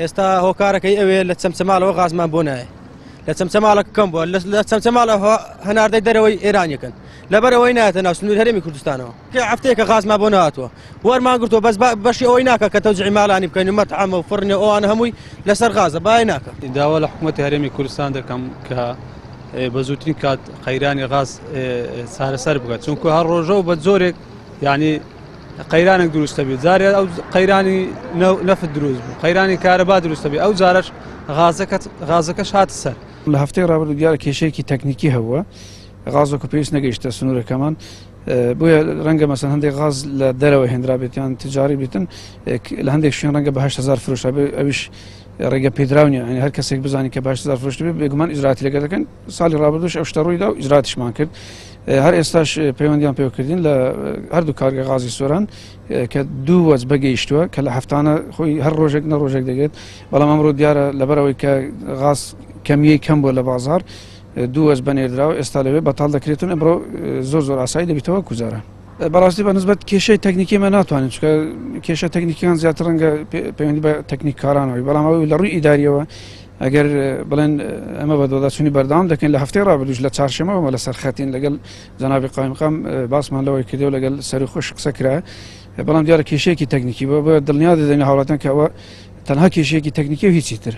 ئێستا هۆکارەکەی ئەوێ لە چەمچەماڵەوە غازمان بۆ نایە لە چەمچەماڵەکە کەم بووە لە چەمچەماڵەوە هەناردەی دەرەوەی ئێرانیەکەن لەبەر ئەوەی نایەتە ناو سنوور هەرێمی کوردستانەوە کە هەفتەیەکە غازمان بۆ نهاتووە وەرمان گرتووە بەس بەشی ئەوەی ناکە کە تەوزیعی ماڵانی بکەین و مەتعەمە و فڕنە ئەوانە هەمووی لەسەر غازە بای ناکە. داوا لە حکوومەتی هەرێمی کوردستان دەکەم کە بە زووترین کات قەیرانی غاز چارەسەر بکات چونکە هەر ڕۆژە و بە جۆرێک یعنی قەیرانێک دروستە بێت جارێ ئەو قەیرانی نەفت دروست بوو قەیرانی کارەبا دروستە بێ ئەو جارش غازەکە غازەکەش هاتە سەر. لە هەفتەی ڕابردوو دیارە کێشەیەکی تەکنیکی هەبووە غازەکە پێویست نەگەیشتە سنوورەکەمان بۆیە ڕەنگە مەسەن هەندێک غاز لە دەرەوە هێنرابێت یان تجاری بێتن لە هەندێک شوێن ڕەنگە بە 8000 فرۆشرابێ ئەویش ڕێگە پێدراو نییە یعنی هەر کەسێک بزانانی کە بە 8000 فرۆشتبێ بێگومان ئیجراتی لەگەڵ دەکەن ساڵی ڕابردووش ئەو شتە ڕوویدا و ئیجراتیشمان کرد هەر ئێستاش پەیوەندیان پێوەکردین لە هەردوو کارگە غازی سۆران کە دوو وەجبە گەیشتووە کە لە هەفتانە خۆی هەر ڕۆژێک نە ڕۆژێک دەگێت بەڵام ئەمڕۆ دیارە لەبەرەوەی کە غاز کەمیەی کەم بووە لە بازار دوو وەجبە نێردراوە ئێستا لەوێ بەتاڵ دەکرێتون ئەمڕۆ زۆر زۆر ئاسایی دەبیتەوە کوجارە. بەڕاستی بە نسبەت کێشەی تەکنیکی مە ناتوانین چکە کێشە تەکنیکیان زیاتر ڕەنگە پەیوەندی بە تەکنیککارانەوەی بەڵام ئەوەی لە ڕووی ئیداریەوە ئەگەر بڵێن ئەمە بە دۆداچوونی بەردەوام دەکەین لە هەفتەی ڕابردووش لە چارشەمەوە لەسەر خەتین لەگەڵ جەنابی قایمقام باسمان لەوەی کردی و لەگەڵ سەر خۆش قسە کرا بەڵام دیارە کێشەیەکی تەکنیکی بۆ دڵنیا دەدەین هاوڵاتیان کە ئەوە تەنها کێشەیەکی تەکنیکی و هیچی تر.